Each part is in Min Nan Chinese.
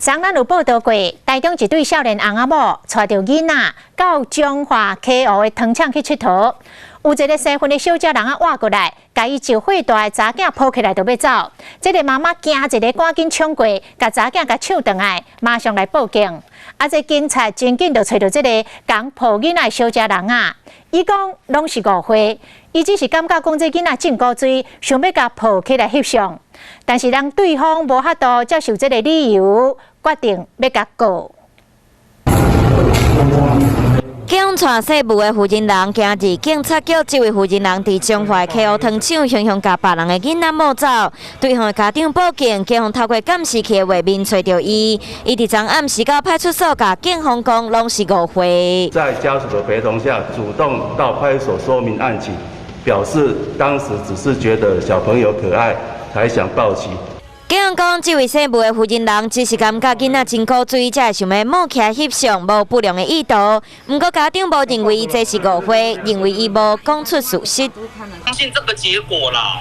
昨咱有報道過，台中一對少年翁仔某帶著囡仔到彰化溪湖的糖廠去𨑨迌，有一个生份的小姐人仔倚過來，共伊1歲大的查囝抱起來就欲走。這個媽媽驚一个，趕緊衝過，共查囝共搶轉來，馬上來報警。啊，這警察真緊就揣著這个共抱囡仔的小姐人仔，伊講攏是誤會，伊只是感覺講這囡仔真古錐，想欲共抱起來翕相。但是人對方無法度接受這个理由，決定欲共告。警察細母的負責人今日警察局，這位負責人佇彰化溪湖糖廠，雄雄共別人的囡仔摸走，對方的家長報警，警方透過監視器的畫面揣著伊。伊佇昨暗時到派出所，共警方講攏是誤會。在家屬的陪同下，主動到派出所說明案情，表示當時只是覺得小朋友可愛，才想抱起。警方講，這位姓吳的負責人只是感覺囡仔真古錐，才會想欲摸起來翕相，無不良的意圖。毋過家長無認為這是誤會，認為伊無講出事實。相信這個結果啦，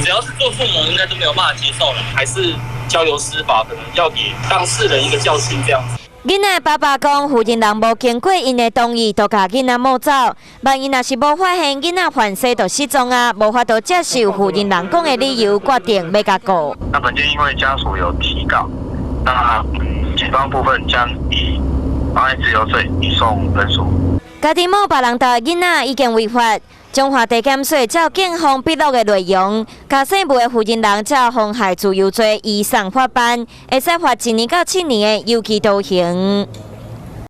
只要是做父母，應該都沒有辦法接受了，還是交由司法，可能要給當事人一個教訓，這樣子。囡仔的爸爸講，負責人無經過𪜶的同意，就共囡仔摸走。萬一若是無發現囡仔犯勢就失蹤啊，無法度接受負責人講的理由，決定欲共告。那本件因為家屬有提告，那警方部分將以妨礙自由罪移送偵訴。家己摸別人兜囡仔已經違法。彰化地檢署照警方筆錄的內容，共姓吳的負責人照妨害自由罪移送法辦，會使罰1年到7年的有期徒刑。